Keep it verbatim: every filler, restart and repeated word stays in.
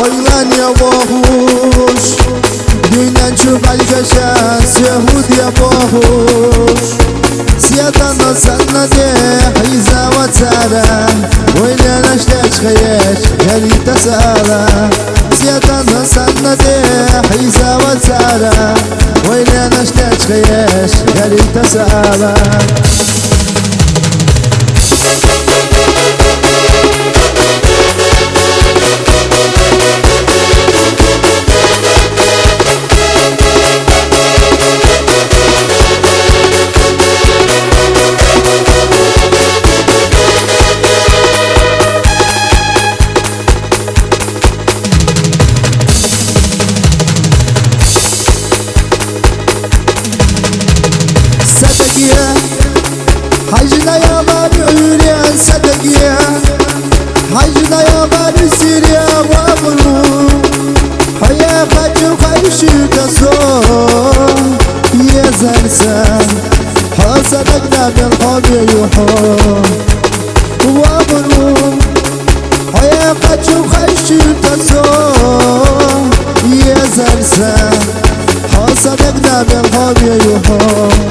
Ойлане вахуш, дуьнен чу къайлкхаша, сегьуд я бахуш. Светана санна де хьийзава цара, ойланаш дечхеш, яритасала. Светана санна де хьийзава цара, ойланаш дечхеш, яритасала. Садагия, хьажна я бари уьрен садагия, хьажна я бари сирия ва гъуру. Хьоя хачу хайши тасо, езарса, хьо садагна мел хьо беюхьо. Ва гъуру, хьоя хачу хайши тасо, езарса, хьо садагна мел хьо беюхьо.